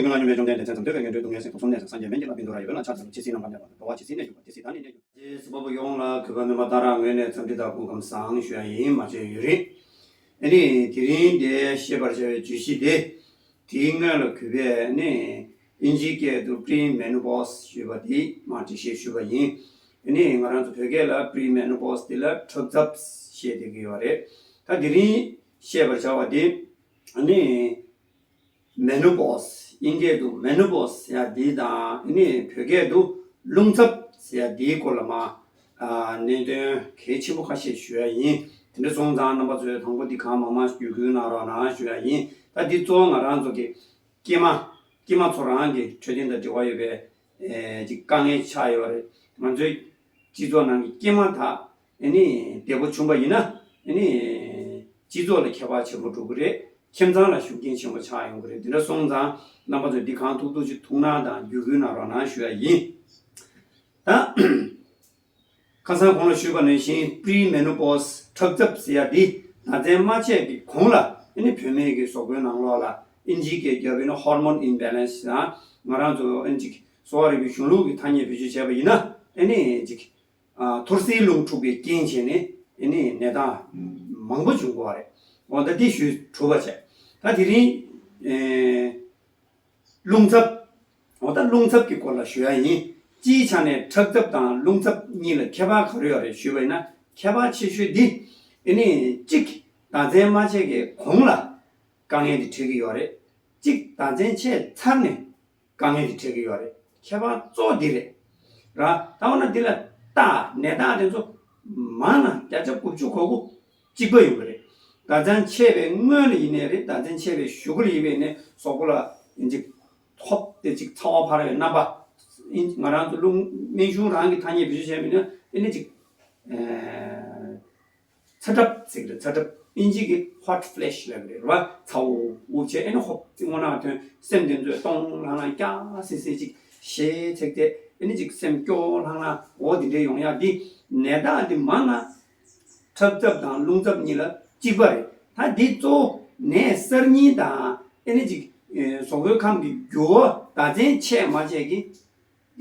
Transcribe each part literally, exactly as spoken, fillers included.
ཀུན་ལ་སྙོམས་པའི་བཅོམ་ལྡན་འདས་མཚན་ཙམ། འདོད་པའི་ངན་འགྲོའི་སྡུག་བསྔལ་སེལ། དུག་གསུམ་ནད་དང་སངས་རྒྱས་དམན་བརྒྱད་ལ། བཻ་ཌཱུརྱ་ཡོད་པས་ན་ཆར་ཙམ། ཇི་སྲིད་ནམ་མཁའ་མཉམ་པ་དང་། འགྲོ་བ་ཇི་སྲིད་གནས་བཞུགས་པ། དེ་སྲིད་བདག་ནི་གནས་བཞུགས་པ། དེ་སྲིད་དཔའ་བོ་ཡོངས་ལ་གུས་པ་སྨོན་པ་དང་རང་ངོས་ནས་འཚམས་འདྲི་དང་སྐུ་ཁམས་བཟང་ཞུ་ཡ་ཡིན། མ་བརྗེད་ཡུན་རིང་། ཨ་ནི་དེ་རིང་འདིར་བཤད་པར་བྱ་བའི་བརྗོད་གཞི་དེ། དེའི་སྔོན་ལ་གུས་པས་ནི་ཨིན་ཇིའི་སྐད་དུ་པི་རི་མེ་ནོ་པོ་སི་ཞུས་པ་དེ་མར་འགྲེལ་བཤད་ཞུས་པ་ཡིན། ཨ་ནི་ང་རང་ཚོ་བོད་སྐད་ལ་པི་རི་མེ་ནོ་པོ་སི་དེ་ལ་འཁྲབ་ཚབས་བཤད་བསྡད་ཀྱི་ཡོད་རེད། ད་དེ་རིང་བཤད་པར་བྱ་བ་དེ། ཨ་ནི་མེ་ནོ་པོ་སི། ཨིན་སྐད་དུ་མེ་ནོ་པོ་སི་ཟེར་ཡ་འདི་དང་། ཨ་ནི་བོད་སྐད་དུ་རླུང་ཚབས་ཟེར་ཡ་འདིའི་སྐོར་ལ་མར། ཨ། གནད་དོན་གལ་ཆེན་པོ་ཁ་ཤས་ཞུ་ཡ་ཡིན། དེ་འདྲ་སོང་ཙང་རྣམ་པ་ཚོས་དང་པོ་འདི་གང་མང་མང་བརྒྱུད་སྐུལ་གནང་རོགས་གནང་ཞུ་ཡ་ཡིན། ད་འདི་གཙོ་བོ་ང་རང་ཚོ་གི་སྐྱེས་མ། སྐྱེས་མ་ཚོ་རང་གི་འཕྲོད་བསྟེན་དང་འབྲེལ་བ་ཡོད་པའི། ཨེ། ཅིག་དཀའ་ངལ་ཆགས་ཡོད་རེད། ང་ཚོའི་སྤྱི་ཚོགས་ནང་གི་སྐྱེས་མ་དག་ཨ་ནི་བདེ་པོ་བྱུང་པ་ཡིན་ན། ཨ་ནི་སྤྱི་ཚོགས་ལ་ཁྱད་པར་ཆེན་པོ་འགྲོ་གི་རེད། ཁྱིམ་ཚང་ལ་ཤུགས་རྐྱེན་ཆེན་པོ་ཆགས་ཡོང་གི་རེད། འདི་འདྲ་སོང་ཙང་རྣམ་པ་ཚོས་འདི་གང་ཐུབ་ཐུབ་ཅིག་ཐུགས་སྣང་དང་བརྒྱུད་སྐུལ་གནང་རོགས་གནང་ཞུ་ཡ་ཡིན། ད། ཁ་སང་གོང་ལ་ཞུས་པ་ནང་བཞིན་པི་རི་མེ་ནོ་པོ་སི་འཁྲབ་ཚབས་ཟེར་ཡ་འདི་ཟླ་མཚན་མ་ཆད་ཀྱི་གོང་ལ། ཨ་ནི་བུད་མེད་ཀྱི་གཟུགས་པོའི་ནང་ལོགས་ལ་ཨིན་ཇིའི་སྐད་བརྒྱབ་པ་ཡིན་ན་ཧོར་མོན་ཨིམ་བེ་ལན་སི་དང་། ང་རང་ཚོ་ཨ་ནི་ཅིག་གསོ་བ་རིག་པའི་གཞུང་ལུགས་ཀྱི་ཐ་སྙད་བེད་སྤྱོད་བྱས་པ་ཡིན་ན། ཨ་ནི་ཅིག་ཨ། ཐོར་སེལ་རླུང་འཁྲུགས་པའི་རྐྱེན་བྱས་ནས་ཨ་ནི་ནད་རྟགས་མང་པོ་བྱུང་གི་ཡོད་རེད། འོ་ད་འདི་ཞུས་གྲུབ་པ་བྱས། ད་དེ་རིང་། ཨེ། རླུང་ཚབས། འོ་ད་རླུང་ཚབས་ཀྱི་སྐོར་ལ་ཞུ་ཡ་ཡིན། སྤྱིའི་ཆ་ནས་འཁྲབ་ཚབས་དང་རླུང་ཚབས་གཉིས་ལ་ཁྱད་པར་ག་རེ་ཡོད་རེད་ཞུས་པ་ཡིན་ན། ཁྱད་པར་ཆེ་ཤོས་འདི། ཨ་ནི་གཅིག་ཟླ་མཚན་མ་ཆད་ཀྱི་གོང་ལ་དཀའ་ངལ་འདི་འཕྲད་ཀྱི་ཡོད་རེད། གཅིག་ཟླ་མཚན་ཆད་ཚར་ནས་དཀའ་ངལ་འདི་འཕྲད་ཀྱི་ཡོད་རེད། ཁྱད་པར་གཙོ་བོ་འདི་རེད། ར། ད་འོ་ན་འདི་ལ་རྟགས། ནད་རྟགས་དེ་ཚོ་མང་ན་བརྒྱ་ཆ་དགུ་བཅུ་གོ་དགུ་གཅིག་པ་ཡོང་གི་རེད། ཟླ་མཚན་ཆད་པའི་སྔོན་ལ་ཡིན་ནའི་རེད། ཟླ་མཚན་ཆད་པའི་གཞུག་གུ་ལ་ཡིན་པའི་ནས་གཟུགས་པོ་ལ་ཡིན་ཅིག་ཧོབ་དེ་ཅིག་ཚ་བ་འཕར་བའི་རྣམ་པ། ཨིན། ང་རང་ཚོ་རླུང་སྨན་གཞུང་རང་གི་ཐ་སྙད་བེད་སྤྱོད་བྱས་པ་ཡིན་ན་ཨ་ནི་ཅིག་ཨེ། ཚ་གྲབས་ཟེར་གི་རེད། ཚ་གྲབས། ཨིན་ཇི་གི་ཧོ་ཊི་ཕི་ལེ་ཤི་ལབ་གི་རེད་བ། ཚ་བོ་བོ་བྱས། ཨ་ནི་ཧོབ་ཅིག་སྔོ་ནག་ཐོན། སེམས་དེ་ཚོས་སྟོང་ལྷང་ལྷང་སྐྱ་སི་སི་ཅིག་ཞེད་ཚེགས་ཏེ། ཨ་ནི་ཅིག་སེམས་སྐྱོ་ལྷང་ལྷང་འོ་དེ་འདྲའི་ཡོང་ཡག་འདི་ནད་རྟགས་འདི་མང་ན་འཁྲབ་ཚབས་དང་རླུང་ཚབས་གཉིས་ལ་གཅིག་པ་རེད། ད་འདི་གཙོ་བོ་ནད་གསར་རྙིང་དང་། ཨ་ནི་ཅིག་ཨེ། གཟུགས་པོའི་ཁམས་ཀྱི་འགྱུར་བ་ཟླ་མཚན་ཆད་མ་ཆད་ཀྱི་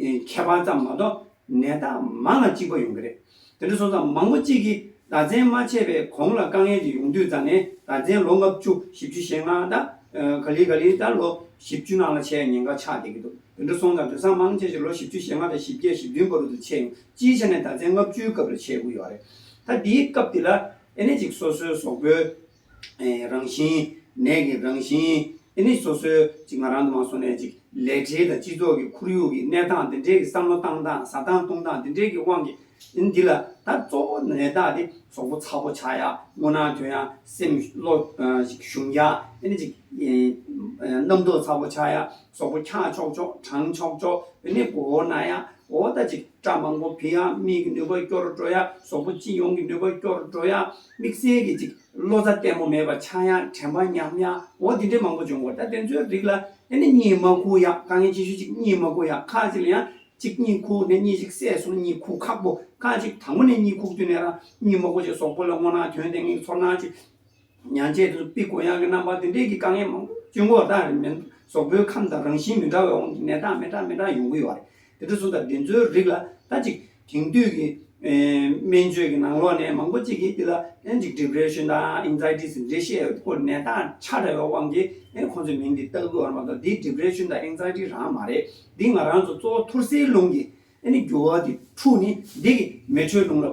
ཨེ། ཁྱད་པར་ཙམ་མ་གཏོགས་ནད་རྟགས་མང་ལ་གཅིག་པ་ཡོང་གི་རེད། དེ་འདྲ་སོང་ཙང་མང་པོ་གཅིག་གིས་ཟླ་མཚན་མ་ཆད་པའི་གོང་ལ་དཀའ་ངལ་དེ་ཡོང་དུས་ཙ་ནས། ཟླ་མཚན་ལོ་ལྔ་བཅུ། བཞི་བཅུ་ཞེ་ལྔ་དང་། ཨ། ག་ལེ་ག་ལེ་ད་ལོ་བཞི་བཅུ་ནང་ལ་ཆད་ཉེན་ཁ་ཆགས་བསྡད་ཀྱི་འདུག་དེ་འདྲ་སོང་ཙང་དེང་སང་མང་ཆེ་ཞིག་ལོ་བཞི་བཅུ་ཞེ་ལྔ་དང་བཞི་བརྒྱད་བཞི་བདུན་བར་དུ་ཆད་ཡོང་། སྤྱིའི་ཆ་ནས་ཟླ་མཚན་ལྔ་བཅུའི་སྐབས་ལ་ཆད་ཀྱི་ཡོད་རེད། ད་དེའི་སྐབས་དེ་ལ་ཨ་ནི་ཅིག་སོ་སོའི་གཟུགས་པོའི། ཨེ། རང་བཞིན། ནད་ཀྱི་རང་བཞིན། ཨ་ནི་སོ་སོའི་ཅིག་ང་རང་དུ་མ་སོང་ནས་ཅིག་ལས་བྲེལ་དང་སྤྱི་ཚོགས་ཀྱི་ཁོར་ཡུག་གི་གནས་སྟངས་དེ་འདྲའི་གི་བསམ་བློ་བཏང་སྟངས། ཟ་སྟངས་འཐུང་སྟངས་དེ་འདྲའི་གི་དབང་གིས། ཨ་ནི་འདི་ལ་ད་གཙོ་བོ་ནད་རྟགས་དེ་གཟུགས་པོ་ཚ་པོ་ཆགས་ཡ། སྔོ་ནག་ཐོན་ཡ། སེམས་བློ་ཞུམ་ཡ། ཨ་ནི་ཅིག་ཨེ། རྣམ་རྟོག་ཚ་པོ་ཆགས་ཡ། གཟུགས་པོ་འཁྱག་ཆོག་ཆོག་གྲང་ཆོག་ཆོག་ཨ་ནི་མགོ་བོ་ན་ཡ། འོ་ད་ཅིག་སྐྲ་མང་པོ་འབིགས་ཡ། མིག་གི་ནུས་པ་སྐྱོ་རུ་འགྲོ་ཡ། གཟུགས་པོ་སྤྱི་ཡོངས་ཀྱི་ནུས་པ་སྐྱོ་རུ་འགྲོ་ཡ། དམིགས་བསལ་གྱི་ཅིག་བློ་རྩ་བརྟན་པོ་མེད་པ་ཆགས་ཡ། དྲན་པ་ཉམས་ཡ། འོ་འདི་འདྲའི་མང་པོ་བྱུང་གི་ཡོད། ད་དེ་ཚོའི་རིགས་ལ་ཨ་ནི་གཉིད་མ་ཁུག་ཡ། དཀའ་ངལ་ཆེ་ཤོས་ཅིག་གཉིད་མ་ཁུག་ཡ། ཁ་ཅིག་ལ་ཡང་ཅིག་གཉིད་ཁུག་ནས་གཉིད་ཅིག་སད་སོང་། གཉིད་ཁུག་ཁག་པོ། ཁ་ཅིག་དང་པོ་ནས་གཉིད་ཁུག་དུས་ནས་རང་གཉིད་མ་ཁུག་ཅིག་གཟུགས་པོ་ལ་སྔོ་ནག་ཐོན། དེ་ངས་ཚོར་སྣང་ཅིག་ཉན་ཆས་དེ་ཚོ་ཕྱི་དགོས་ཡག་གི་རྣམ་པ་དེ་འདྲས་ཀྱི་དཀའ་ངལ་མང་པོ་བྱུང་གི་ཡོད་རེད། ད་རེས་མིན། གཟུགས་པོའི་ཁམས་དང་རང་བཞིན་མི་འདྲ་བའི་དབང་གིས་ནད་རྟགས་མི་འདྲ་མི་འདྲ་ཡོང་གི་ཡོད་རེད། དེ་འདྲ་སོང་ཙང་དེ་ཚོའི་རིགས་ལ་ད་ཅིག་དེང་དུས་ཀྱི་ཨེ། སྨན་བཅོས་ཀྱི་ནང་ལོགས་ནས་མང་པོ་ཅིག་གིས་འདི་ལ་ཨེ་ཅིག་ཌི་པི་རེ་ཤན་དང་ཨེང་ཛའི་ཊི་ཟེར་འདྲ་བཤད་ཡོད། ཁོ་ནད་རྟགས་ཆགས་འདྲ་བའི་དབང་གིས་ཨེ་ཁོང་ཚོས་མིང་འདི་བཏགས་དགོས་པ་མ་གཏོགས། འདི་ཌི་པི་རེ་ཤན་དང་ཨེང་ཛའི་ཊི་རང་མ་རེད། འདི་ང་རང་ཚོ་གཙོ་བོ་ཐོར་སེལ་རླུང་གི་ཨ་ནི་འགྱུར་བ་དེ་འཁྲུགས་ནས། འདི་གིས་མེ་དྲོད་རླུང་ལ་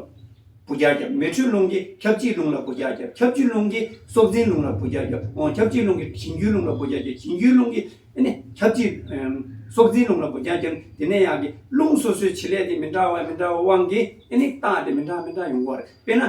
འབུད་རྒྱག་བརྒྱབ། མེ་དྲོད་རླུང་གིས་ཁྱབ་འཇིག་རླུང་ལ་འབུད་རྒྱག་བརྒྱབ། ཁྱབ་འཇིག་རླུང་གིས་སྲོག་འཛིན་རླུང་ལ་འབུད་རྒྱག་བརྒྱབ། འོ། ཁྱབ་འཇིག་རླུང་གིས་གྱེན་རྒྱུའི་རླུང་ལ་འབུད་རྒྱག་བརྒྱབ། གྱེན་རྒྱུའི་རླུང་གིས་ཨ་ནི་ཁྱབ་འཇིག་ཨམ། སྲོག་འཛིན་རླུང་ལ་འབུད་རྒྱག་བརྒྱབ། དེ་ནས་ཡག་གི་རླུང་སོ་སོའི་བྱེད་ལས་དེ་མི་འདྲ་བ་མི་འདྲ་བ་དབང་གིས་ཨ་ནི་རྟགས་དེ་མི་འདྲ་མི་འདྲ་ཡོང་གི་ཡོད་རེད། དཔེར་ན།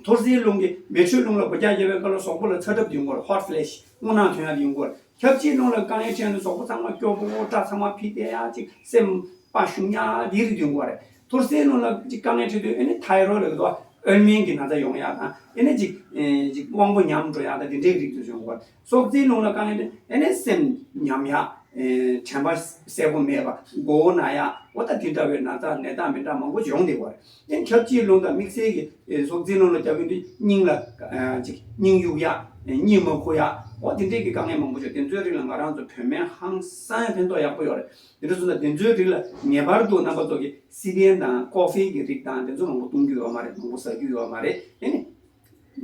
ཐོར་སེལ་རླུང་གིས་མེ་དྲོད་རླུང་ལ་འབུད་རྒྱག་བརྒྱབ་པའི་སྐབས་ལ་གཟུགས་པོ་ལ་ཚ་གྲབས་ཡོང་གི་ཡོད་རེད། ཧོ་ཊི་ཕི་ལེ་ཤི། སྔོ་ནག་ཐོན་ཡག་དེ་ཡོང་གི་ཡོད་རེད། ཁྱབ་འཇིག་རླུང་ལ་དཀའ་ངལ་འཕྲད་ནས་གཟུགས་པོ་ཚང་མ་སྐྱོ་པོ། སྐྲ་ཚང་མ་ཕྱིས་བསྡད་ཡག་ཅིག་སེམས་པ་ཞུམ་ཡག་དེའི་རིགས་ཡོང་གི་ཡོད་རེད། ཐོར་སེལ་རླུང་ལ་ཅིག་དཀའ་ངལ་འཕྲད་དུས་ཨ་ནི་ཐའི་རོ་ཌི་ལབ་ཀྱི་འདུག་པ། ཨོལ་མེན་གྱི་ན་ཚ་ཡོང་ཡག་དང་། ཨ་ནི་ཅིག་ཨེ། ཅིག་དབང་པོ་ཉམས་འགྲོ་ཡག་དང་དེ་འདྲའི་རིགས་དེ་ཚོ་ཡོང་གི་ཡོད་རེད། སྲོག་འཛིན་རླུང་ལ་དཀའ་ངལ་འཕྲད་ཨ་ནི་སེམས་ཉམས་ཡག་ཨེ། དྲན་པ་གསལ་པོ་མེད་པ། མགོ་བོ་ན་ཡག་འོ་ད་དེ་འདྲ་བའི་ན་ཚ་ནད་རྟགས་མི་འདྲ་མང་པོ་ཡོང་བསྡད་ཡོད་རེད། ཨ་ནི་ཁྱབ་འཇིག་རླུང་དང་དམིགས་བསལ་གྱི་ཨེ། སྲོག་འཛིན་རླུང་ལ་རྒྱག་གི་འདུག་སྙིང་ལ་ཨ། ཅིག་སྙིང་གཡུག་ཡག་ཨེ། གཉིད་མ་ཁུག་ཡག་འོ་དེ་འདྲས་ཀྱི་དཀའ་ངལ་མང་པོ་བྱུང་། དེ་ཚོའི་རིགས་ལ་ང་རང་ཚོ་བོད་སྨན་ཧང་སང་ཕན་ཐོགས་ཡག་པོ་ཡོད་རེད། དེ་འདྲ་སོང་ཙང་དེ་ཚོའི་རིགས་ལ་ངེས་པར་དུ་རྣམ་པ་ཚོ་གིས་སི་པན་དང་ཀོ་ཧྥེ་གི་རིགས་དང་དེ་ཚོ་མང་པོ་བཏུང་རྒྱུ་ཡོད་མ་རེད། མང་པོ་ཟ་རྒྱུ་ཡོད་མ་རེད། ཨེ་ནི།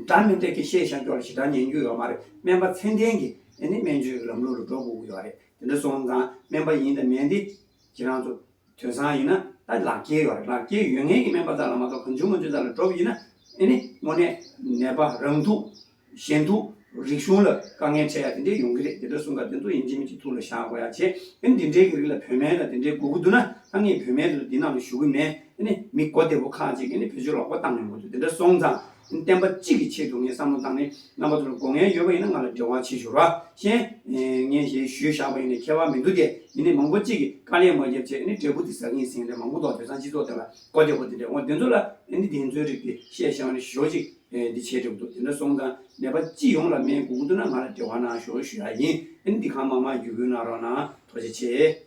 འདྲ་མི་འདྲ་གི་བཤད་བཞག་རྒྱུ་ལ་ཞེ་དྲག་ཉན་རྒྱུ་ཡོད་མ་རེད། སྨན་པ་ཚད་ལྡན་གྱི་ཨེ་ནི་སྨན་བཅོས་ཀྱི་ལམ་ལུགས་ལ་འགྲོ་དགོས་ཀྱི་ཡོད་རེད། དེ་འདྲ་སོང་ཙང་སྨན་པ་ཡིན་དང་མིན་དེ་ཁྱེད་རང་ཚོ་དེང་སང་ཡིན་ན་ད་ལག་འཁྱེར་ཡོད་རེད། ལག་འཁྱེར་ཡོད་མཁན་གྱི་སྨན་པ་རྩ་ལ་མ་གཏོགས་གང་བྱུང་མང་བྱུང་རྩ་ལ་འགྲོ་བ་ཡིན་ན་ཨེ་ནི་དངོས་གནས་ནད་པ་རང་ཐུག་གཞན་ཐུག་རིག་གཞུང་ལ་དཀའ་ངལ་འཕྲད་ཡ་དེ་འདྲས་ཡོང་གི་རེད། དེ་འདྲ་སོང་ཙང་དེ་ཚོ་ཡིན་གཅིག་མིན་གཅིག་ཐུགས་ལ་བཞག་དགོས་ཡ་བྱས། ཨེ་ནི་དེ་འདྲས་ཀྱི་རིགས་ལ་བོད་སྨན་ལ་དེ་འདྲས་དགོས་ཀྱི་འདུག་ན་ད་ངས་བོད་སྨན་དེ་ཚོ་འདི་ནང་ལ་ཞུགས་ཀྱི་མེད། ཨེ་ནི་མི་གོ་བདེ་པོ་ཁག་ཅིག་ཨེ་ནི་བེད་སྤྱོད་ལོག་པ་བཏང་ཡོང་གི་འདུག་དེ་འདྲ་སོང་ཙང་བསྟན་པ་སྤྱི་གི་ཆེད་དུ་ངས་བསམ་བློ་བཏང་ནས་རྣམ་པ་ཚོ་ལ་དགོས་ངེས་ཡོད་པ་ཡིན་ན་ང་ལ་འབྲེལ་བ་བྱེད་ཞུ་རོགས། གཞན་ངས་གཞན་ཞུས་བཞག་པ་ཡིན་ན་ཁྱད་པར་མི་འདུག་དེ་ཡིན་ནའི་མང་པོ་གཅིག་གིས་དཀའ་ལས་མ་བརྒྱབ་བྱས་ཨེ་ནི་འབྲས་བུ་དེ་ཟ་གིན་ཟིན་རེད། མང་པོ་འདུག་དེང་སང་སྤྱི་ཚོགས་དེ་ལ་གོ་བདེ་པོ་དེ་འདྲ་འོ་དེ་ཚོ་ལ་ཨེ་ནི་དེ་ཚོའི་རིགས་དེ་བཤད་བཞག་ནས་ཞོ་གཅིག་འདི་བྱེད་འགྲོ་གི་འདུག་དེ་འདྲ་སོང་ཙང་ནད་པ་སྤྱི་ཡོངས་ལ་སྨན་དགོས་ཀྱི་འདུག་ན་ང་ལ་འབྲེལ་བ་གནང་ཞུ་ཞུ་ཡ་ཡིན། ཨེ་ནི་འདི་གང་མང་མང་བརྒྱུད་སྐུལ་གནང་རོགས་གནང་། ཐུགས་རྗེ་ཆེ།